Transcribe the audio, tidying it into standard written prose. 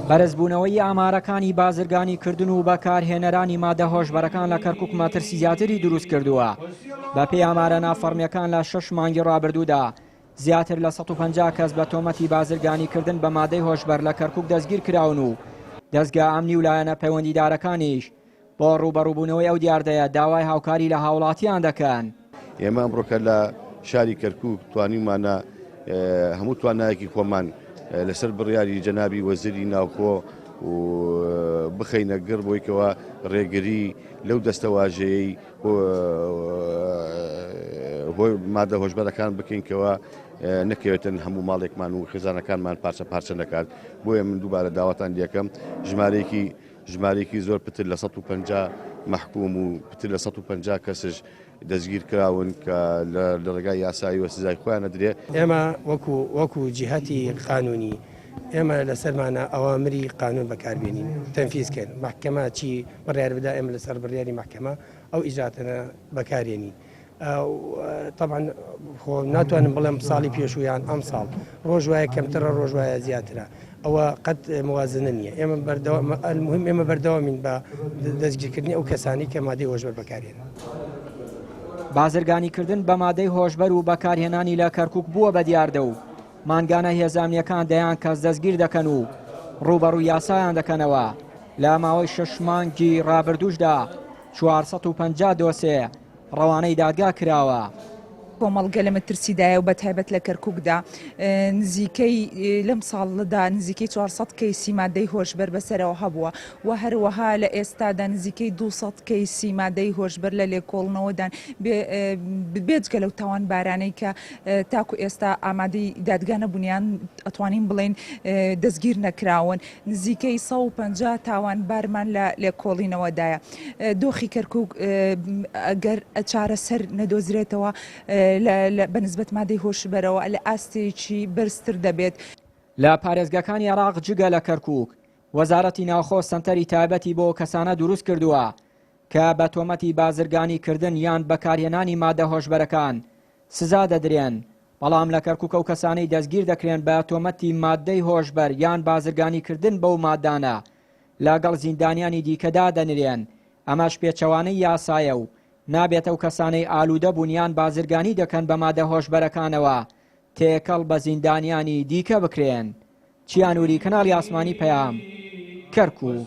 بەرزبوونەوەی ئامارەکانی بازرگانیکردن و بەکارهێنەرانی مادە هۆشبەرەکان لە کەرکوک مەترسی زیاتری دروستکردووە. بەپێی ئامارە نافەڕمییەکان لە شەش مانگی ڕابردوودا زیاتر لە 150 کەس بە تۆمەتی بازرگانیکردن بە مادەی هۆشبەر لە کەرکوک دەستگیرکراون و دەزگا ئەمنی و لایەنە پەیوەندیدارەکانیش بۆ ڕووبەڕووبوونەوەی ئەو دیاردەیە داوای هاوکاری لە هاوڵاتیان دەکەن. ئێمە ئەمڕۆکە لە شاری کەرکوک توانیومانە هەموو توانایەکی خۆمان لەسەر بڕیاری جەنابی وەزیری ناوخۆ و بخەینە گڕ بۆی کەوا ڕێگری لەو دەستەواژەیەی مادە هۆشبەرەکان بکەین کەوا نەکەوێتن هەموو ماڵێکمان و خێزانەکانمان پارچە پارچە نەکات بۆیە من دووبارە داواتان لەکەم ژمارەیەکی ژمارەیەکی زۆر پتر لە 150 مەحکوم و پتر لە 150 کەسش دەستگیر کراون کە لە ڕێگای یاساییوە سزای خۆیان ئەدرێ. ئێمە وەکو وەکو جیهەتی قانوونی ئێمە لەسەرمانە ئەوامری قانوون بەکار بێنین تەنفیز کەین مەحکەمە چی بڕیار بدا ئێمە لەسەر بڕیاری مەحکەمە ئەو ئیجراتانە بەکارێنین. تەبعەن خۆ ناتوانم بڵێم ساڵی پێشوو یان ئەم ساڵ ڕۆژ وایە کەمترە ڕۆژ وایە زیاترە ئەوە قەت موازنە نییە ئێمە بەردەوام المهم ئێمە بەردەوامین بە دەستگیرکردنی ئەو کەسانی کە مادەی هۆشبەر بەکارێن. بازرگانیکردن بە مادەی هۆشبەر و بەکارهێنانی لە کەرکوک بووە بە دیاردە و مانگانە هێزە ئەمنییەکان دەیان کەس دەستگیر دەکەن و ڕووبەڕووی یاسایان دەکەنەوە لە ماوەی شەش مانگی ڕابردووشدا 450 دۆسێ ڕەوانەی دادگا کراوە. کۆمەڵگە لە مەترسیدایە و بەتایبەت لە کەرکوکدا نزیکەی لەم ساڵدا نزیکەی 400 کەیسی مادەی هۆشبەر بەسەرەوە هەبووە و هەروەها لە ئێستادا نزیکەی 200 کەیسی مادەی هۆشبەر لە لێکۆڵنەوەدان بێجگە لەو تاوانبارانەی کە تاکو ئێستا ئامادەی دادگا نەبوون یان ئەتوانین بڵێین دەستگیر نەکراون نزیکەی 150 تاوانبارمان لە لێکۆڵینەوەدایە. دۆخی کەرکوک ئەگەر چارەسەر نەدۆزرێتەوە بە نسبەت مادەی هۆشبەرەوە لە ئاستێکی بەرزتر دەبێت. لە پارێزگاکانی عێراق جگە لە کەرکوک، وەزارەتی ناوخۆ سەنتەری تایبەتی بۆ کەسانە دروست کردووە کە بە تۆمەتی بازرگانی کردن یان بەکارهێنانی مادە هۆشبەرەکان سزا دەدرێن، بەڵام لە کەرکوک ئەو کەسانەی دەستگیر دەکرێن بە تۆمەتی مادەی هۆشبەر یان بازرگانی کردن بەو مادانە لەگەڵ زیندانیانی دیکە دادەنرێن، ئەمەش پێچەوانەی یاسایە و نابێت ئەو کەسانەی ئالوودە بوون یان بازرگانی دەکەن بە مادە هۆشبەرەکانەوە تێکەڵ بە زیندانیانی دیکە بکرێن. چیا نوری، کەناڵی ئاسمانی پەیام، کەرکوک.